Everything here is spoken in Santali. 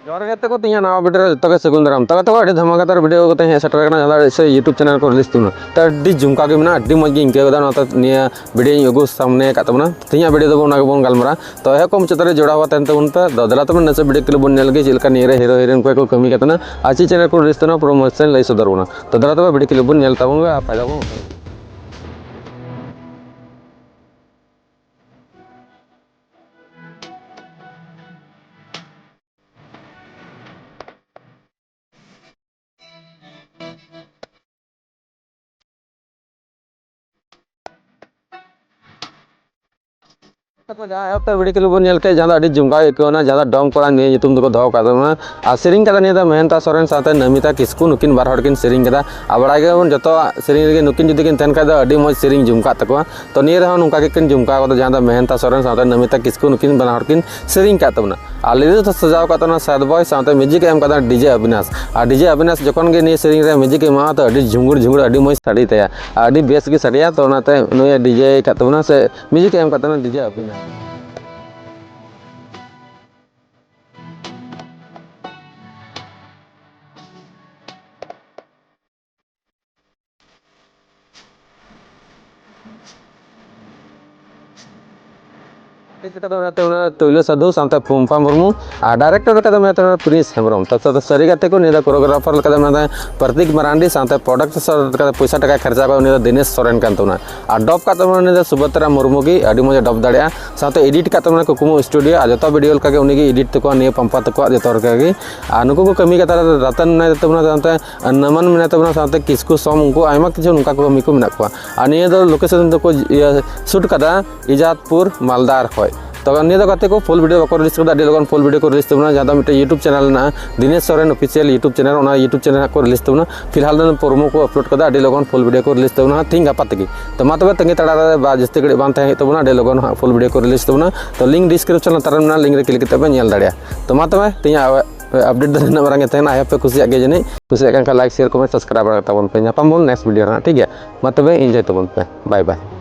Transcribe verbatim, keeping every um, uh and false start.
ᱡᱚᱦᱟᱨ ᱜᱮ ᱛᱟᱠᱚ, ᱛᱮᱦᱮᱧᱟᱜ ᱱᱟᱣᱟ ᱵᱷᱤᱰᱤᱭᱳ ᱨᱮ ᱡᱚᱛᱚ ᱜᱮ ᱥᱟᱹᱜᱩᱱ ᱫᱟᱨᱟᱢ᱾ ᱛᱟᱦᱚᱞᱮ ᱛᱟᱠᱚ ᱟᱹᱰᱤ ᱫᱷᱟᱢᱟᱠᱟᱫᱟᱨ ᱵᱷᱤᱰᱤᱭᱳ ᱠᱟᱛᱮ ᱦᱮᱡ ᱥᱮᱴᱮᱨ ᱟᱠᱟᱱᱟ, ᱡᱟᱦᱟᱸ ᱫᱚ ᱥᱮ YouTube ᱪᱮᱱᱮᱞ ᱠᱚ ᱨᱤᱞᱤᱡᱽ ᱛᱟᱵᱚᱱᱟ᱾ ᱛᱚ ᱟᱹᱰᱤ ᱡᱚᱢᱠᱟᱣ ᱜᱮ ᱢᱮᱱᱟᱜᱼᱟ, ᱟᱹᱰᱤ ᱢᱚᱡᱽ ᱜᱮ ᱟᱹᱭᱠᱟᱹᱣ ᱠᱮᱫᱟ ᱱᱚᱣᱟ ᱱᱤᱭᱟᱹ ᱵᱷᱤᱰᱤᱭᱳᱧ ᱟᱹᱜᱩ ᱥᱟᱢᱱᱮ ᱟᱠᱟᱫ ᱛᱟᱵᱚᱱᱟ᱾ ᱛᱮᱦᱮᱧᱟᱜ ᱵᱷᱤᱰᱤᱭᱳ ᱫᱚ ᱚᱱᱟ ᱜᱮᱵᱚᱱ ᱜᱟᱞᱢᱟᱨᱟᱜᱼᱟ᱾ ᱛᱚ ᱮᱦᱚᱵ ᱠᱷᱚᱱ ᱢᱩᱪᱟᱹᱫ ᱫᱷᱟᱹᱨᱤᱡ ᱡᱚᱲᱟᱣ ᱠᱟᱛᱮ ᱛᱟᱦᱮᱱ ᱛᱟᱵᱚᱱ ᱯᱮ᱾ ᱫᱚ ᱫᱮᱞᱟ ᱛᱚᱵᱮ ᱱᱟᱥᱮ ᱵᱷᱤᱰᱤᱭᱳ ᱠᱞᱤᱯ ᱵᱚᱱ ᱧᱮᱞ ᱞᱮᱜᱮ, ᱪᱮᱫ ᱞᱮᱠᱟ ᱱᱤᱭᱟᱹ ᱨᱮ ᱦᱤᱨᱳ ᱦᱤᱨᱳᱭᱤᱱ ᱠᱚ ᱠᱚ ᱠᱟᱹᱢᱤ ᱠᱟᱫ ᱛᱟᱦᱮᱱᱟ ᱟᱨ ᱪᱮᱫ ᱪᱮᱱᱮᱞ ᱠᱚ ᱨᱤᱞᱤᱡᱽ ᱛᱟᱦᱮᱱᱟ, ᱯᱩᱨᱟᱹ ᱢᱚᱡᱽ ᱥᱟᱺᱦᱤᱡ ᱞᱟᱹᱭ ᱥᱚᱫᱚᱨ ᱵᱚᱱᱟ᱾ ᱛᱚ ᱫᱮᱞᱟ ᱛᱚᱵᱮ ᱵᱷᱤᱰᱤᱭᱳ ᱠᱞᱤᱯ ᱵᱚᱱ ᱧᱮᱞ ᱛᱟᱵᱚᱱ ᱜᱮ ᱟᱨ ᱯᱟᱭᱨᱟ ᱵᱚᱱ ᱛᱟᱨᱯᱚᱨ ᱡᱟᱦᱟᱸ ᱮᱦᱚᱵ ᱛᱮ ᱵᱷᱤᱰᱤᱭᱳ ᱠᱞᱤᱯ ᱵᱚᱱ ᱧᱮᱞ ᱠᱮᱫ, ᱡᱟᱦᱟᱸ ᱫᱚ ᱟᱹᱰᱤ ᱡᱚᱢᱠᱟᱣ ᱟᱹᱭᱠᱟᱹᱣ ᱮᱱᱟ, ᱡᱟᱦᱟᱸ ᱫᱚ ᱰᱚᱢ ᱠᱚᱲᱟ ᱱᱤᱭᱟᱹ ᱧᱩᱛᱩᱢ ᱛᱮᱠᱚ ᱫᱚᱦᱚ ᱟᱠᱟᱫ ᱛᱟᱵᱚᱱᱟ᱾ ᱟᱨ ᱥᱮᱨᱮᱧ ᱠᱟᱫᱟ ᱱᱤᱭᱟᱹ ᱫᱚ ᱢᱮᱦᱮᱱᱛᱟ ᱥᱚᱨᱮᱱ ᱥᱟᱶᱛᱮ ᱱᱚᱢᱤᱛᱟ ᱠᱤᱥᱠᱩ, ᱱᱩᱠᱤᱱ ᱵᱟᱨ ᱦᱚᱲ ᱠᱤᱱ ᱥᱮᱨᱮᱧ ᱠᱟᱫᱟ᱾ ᱟᱨ ᱵᱟᱲᱟᱭ ᱜᱮᱭᱟᱵᱚᱱ ᱡᱚᱛᱚ ᱥᱮᱨᱮᱧ ᱨᱮᱜᱮ ᱱᱩᱠᱤᱱ ᱡᱩᱫᱤ ᱠᱤᱱ ᱛᱟᱦᱮᱱ ᱠᱷᱟᱡ ᱫᱚ ᱟᱹᱰᱤ ᱢᱚᱡᱽ ᱥᱮᱨᱮᱧ ᱡᱚᱢᱠᱟᱜ ᱛᱟᱠᱚᱣᱟ᱾ ᱛᱚ ᱱᱤᱭᱟᱹ ᱨᱮᱦᱚᱸ ᱱᱚᱝᱠᱟ ᱜᱮᱠᱤᱱ ᱡᱚᱢᱠᱟᱣ ᱠᱟᱫᱟ, ᱡᱟᱦᱟᱸ ᱫᱚ ᱢᱮᱦᱮᱱᱛᱟ ᱥᱚᱨᱮᱱ ᱥᱟᱶᱛᱮ ᱱᱚᱢᱤᱛᱟ ᱠᱤᱥᱠᱩ ᱱᱩᱠᱤᱱ ᱵᱟᱱᱟ ᱦᱚᱲ ᱠᱤᱱ ᱥᱮᱨᱮᱧ ᱠᱟᱫ ᱛᱟᱵᱚᱱᱟ᱾ ᱟᱨ ᱞᱤᱨᱤᱠ ᱫᱚ ᱥᱟᱡᱟᱣ ᱠᱟᱫ ᱛᱟᱵᱚᱱᱟ ᱥᱮᱫ ᱵᱚᱭ ᱥᱟᱶᱛᱮ ᱢᱤᱭᱩᱡᱤᱠ ᱮ ᱮᱢ ᱠᱟᱫᱟ ᱰᱤᱡᱮ ᱚᱵᱤᱱᱟᱥ᱾ ᱟᱨ ᱰᱤᱡᱮ ᱚᱵᱤᱱᱟᱥ ᱡᱚᱠᱷᱚᱱ ᱜᱮ ᱱᱤᱭᱟᱹ ᱥᱮᱨᱮᱧ ᱨᱮ ᱢᱤᱭᱩᱡᱤᱠ ᱮ ᱮᱢᱟᱣᱟ ᱛᱚ ᱟᱹᱰᱤ ᱡᱷᱩᱢᱩᱨ ᱡᱷᱩᱢᱩᱨ ᱟᱹᱰᱤ ᱢᱚᱡᱽ ᱥᱟᱰᱮ ᱛᱟᱭᱟ, ᱟᱨ ᱟᱹᱰᱤ ᱵᱮᱥ ᱜᱮ ᱥᱟᱰᱮᱭᱟ᱾ ᱛᱚ ᱚᱱᱟᱛᱮ ᱱᱩᱭ ᱰᱤᱡᱮ ᱠᱟᱫ ᱛᱟᱵᱚᱱᱟ ᱥᱮ ᱢᱤᱭᱩᱡᱤᱠ ᱮ ᱮᱢ ᱠᱟᱫ ᱛᱟᱵᱚᱱᱟ ᱰᱤᱡᱮ ᱚᱵᱤᱱᱟᱥ᱾ ᱛᱩᱭᱞᱟᱹ ᱥᱟᱹᱫᱷᱩ ᱥᱟᱶᱛᱮ ᱯᱷᱩᱢᱯᱟ ᱢᱩᱨᱢᱩ, ᱟᱨ ᱰᱟᱭᱨᱮᱠᱴᱚᱨ ᱞᱮᱠᱟ ᱫᱚ ᱢᱮᱱᱟᱭ ᱛᱟᱵᱚᱱᱟ ᱯᱨᱤᱱᱥ ᱦᱮᱢᱵᱨᱚᱢ᱾ ᱛᱟᱛᱮ ᱥᱟᱹᱨᱤ ᱜᱟᱛᱮ ᱠᱚ ᱱᱤᱭᱟᱹ ᱫᱚ ᱠᱳᱨᱳᱜᱨᱟᱯᱷᱟᱨ ᱞᱮᱠᱟ ᱫᱚ ᱢᱮᱱᱟᱭ ᱯᱨᱚᱛᱤᱠ ᱢᱟᱨᱟᱱᱰᱤ, ᱥᱟᱶᱛᱮ ᱯᱨᱚᱰᱟᱠᱴ ᱞᱮᱠᱟ ᱫᱚ ᱯᱚᱭᱥᱟ ᱴᱟᱠᱟᱭ ᱠᱷᱚᱨᱪᱟ ᱠᱚᱣᱟ ᱩᱱᱤ ᱫᱚ ᱫᱤᱱᱮᱥ ᱥᱚᱨᱮᱱ ᱠᱟᱱ ᱛᱟᱵᱚᱱᱟ᱾ ᱟᱨ ᱰᱚᱵ ᱠᱟᱜ ᱛᱟᱵᱚᱱᱟ ᱩᱱᱤ ᱫᱚ ᱥᱩᱵᱷᱚᱫᱨᱟ ᱢᱩᱨᱢᱩ ᱜᱮ, ᱟᱹᱰᱤ ᱢᱚᱡᱽ ᱮ ᱰᱚᱵ ᱫᱟᱲᱮᱭᱟᱜᱼᱟ᱾ ᱥᱟᱶᱛᱮ ᱮᱰᱤᱴ ᱠᱟᱜ ᱛᱟᱵᱚᱱᱟ ᱠᱩᱠᱢᱩ ᱥᱴᱩᱰᱤᱭᱳ, ᱟᱨ ᱡᱚᱛᱚ ᱵᱷᱤᱰᱤᱭᱳ ᱞᱮᱠᱟᱜᱮ ᱩᱱᱤ ᱜᱮ ᱮᱰᱤᱴ ᱛᱟᱠᱚᱣᱟ ᱱᱤᱭᱟᱹ ᱯᱟᱢᱯᱟ ᱛᱟᱠᱚᱣᱟᱜ ᱡᱚᱛᱚ ᱞᱮᱠᱟᱜᱮ᱾ ᱟᱨ ᱱᱩᱠᱩ ᱠᱚ ᱠᱟᱹᱢᱤ ᱠᱟᱫᱟ, ᱨᱟᱛᱟᱱ ᱢᱮᱱᱟᱭ ᱛᱟᱵᱚᱱᱟ, ᱥᱟᱶᱛᱮ ᱱᱟᱢᱟᱱ ᱢᱮᱱᱟᱭ ᱛᱟᱵᱚᱱᱟ, ᱥᱟᱶᱛᱮ ᱠᱤᱥᱠᱩ ᱥᱚᱢ, ᱩᱱᱠᱩ ᱟᱭᱢᱟ ᱠᱤᱪᱷᱩ ᱱᱚᱝᱠᱟ ᱠᱚ ᱠᱟᱹᱢᱤ ᱠᱚ ᱢᱮᱱᱟᱜ ᱠᱚᱣᱟ᱾ ᱟᱨ ᱱᱤᱭᱟᱹ ᱫᱚ ᱞᱳᱠᱮᱥᱚᱱ ᱫᱚᱠᱚ ᱤᱭᱟᱹ ᱥᱩᱴ ᱠᱟᱫᱟ ᱤᱡᱟᱫᱯᱩᱨ ᱢᱟᱞᱫᱟ ᱠᱷᱚᱡ᱾ ᱛᱚ ᱱᱤᱭᱟᱹ ᱫᱚ ᱜᱟᱛᱮ ᱠᱚ ᱯᱷᱩᱞ ᱵᱷᱤᱰᱤᱭᱳ ᱵᱟᱠᱚ ᱨᱤᱞᱤᱡᱽ ᱠᱟᱫᱟ, ᱟᱹᱰᱤ ᱞᱚᱜᱚᱱ ᱯᱷᱩᱞ ᱵᱷᱤᱰᱤᱭᱳ ᱠᱚ ᱨᱤᱞᱤᱡᱽ ᱛᱟᱵᱚᱱᱟ, ᱡᱟᱦᱟᱸ ᱫᱚ ᱢᱤᱫᱴᱮᱱ YouTube ᱪᱮᱱᱮᱞ ᱢᱮᱱᱟᱜᱼᱟ, Dinesh Soren official YouTube channel, ᱚᱱᱟ YouTube ᱪᱮᱱᱮᱞ ᱦᱟᱸᱜ ᱠᱚ ᱨᱤᱞᱤᱡᱽ ᱛᱟᱵᱚᱱᱟ᱾ ᱯᱷᱤᱞᱦᱟᱞ ᱫᱚ ᱯᱨᱳᱢᱳ ᱠᱚ ᱟᱯᱞᱳᱰ ᱠᱟᱫᱟ, ᱟᱹᱰᱤ ᱞᱚᱜᱚᱱ ᱯᱷᱩᱞ ᱵᱷᱤᱰᱤᱭᱳ ᱠᱚ ᱨᱤᱞᱤᱡᱽ ᱛᱟᱵᱚᱱᱟ ᱦᱟᱸᱜ ᱛᱮᱦᱮᱧ ᱜᱟᱯᱟ ᱛᱮᱜᱮ᱾ ᱛᱚ ᱢᱟ ᱛᱚᱵᱮ ᱛᱟᱺᱜᱤ ᱛᱟᱲᱟᱜ ᱨᱮ ᱵᱟ ᱡᱟᱹᱥᱛᱤ ᱜᱷᱟᱹᱲᱤᱡ ᱵᱟᱝ ᱛᱟᱦᱮᱸ ᱦᱩᱭᱩᱜ ᱛᱟᱵᱚᱱᱟ, ᱟᱹᱰᱤ ᱞᱚᱜᱚᱱ ᱦᱟᱸᱜ ᱯᱷᱩᱞ ᱵᱷᱤᱰᱤᱭᱳ ᱠᱚ ᱨᱤᱞᱤᱡᱽ ᱛᱟᱵᱚᱱᱟ᱾ ᱛᱚ ᱞᱤᱝᱠ ᱰᱤᱥᱠᱨᱤᱯᱥᱚᱱ ᱞᱟᱛᱟᱨ ᱨᱮ ᱢᱮᱱᱟᱜᱼᱟ, ᱞᱤᱝᱠ ᱨᱮ ᱠᱞᱤᱠ ᱠᱟᱛᱮ ᱯᱮ ᱧᱮᱞ ᱫᱟᱲᱮᱭᱟᱜᱼᱟ᱾ ᱛᱚ ᱢᱟ ᱛᱚᱵᱮ ᱛᱮᱦᱮᱧᱟᱜ ᱟᱯᱰᱮᱴ ᱫᱚ ᱱᱤᱱᱟᱹᱜ ᱢᱟᱨᱟᱝ ᱜᱮ ᱛᱟᱦᱮᱱᱟ᱾ I hope ᱯᱮ ᱠᱩᱥᱤᱭᱟᱜ ᱜᱮᱭᱟ ᱡᱟᱹᱱᱤᱡ᱾ ᱠᱩᱥᱤᱭᱟᱜ ᱠᱟᱱ ᱠᱷᱟᱱ ᱞᱟᱭᱤᱠ, ᱥᱮᱭᱟᱨ, ᱠᱚᱢᱮᱱᱴ, ᱥᱟᱵᱥᱠᱨᱟᱭᱤᱵ ᱵᱟᱲᱟ ᱠᱟᱛᱟ ᱵᱚᱱ ᱯᱮ᱾ ᱧᱟᱯᱟᱢ ᱵᱚᱱ ᱱᱮᱠᱥᱴ ᱵᱷᱤᱰᱤᱭᱳ ᱨᱮ ᱦᱟᱸᱜ, ᱴᱷᱤᱠ ᱜᱮᱭᱟ? ᱢᱟ ᱛᱚᱵᱮ ᱤᱱᱡᱚᱭ ᱛᱟᱵᱚᱱ ᱯᱮ, ᱵᱟᱭ ᱵᱟᱭ᱾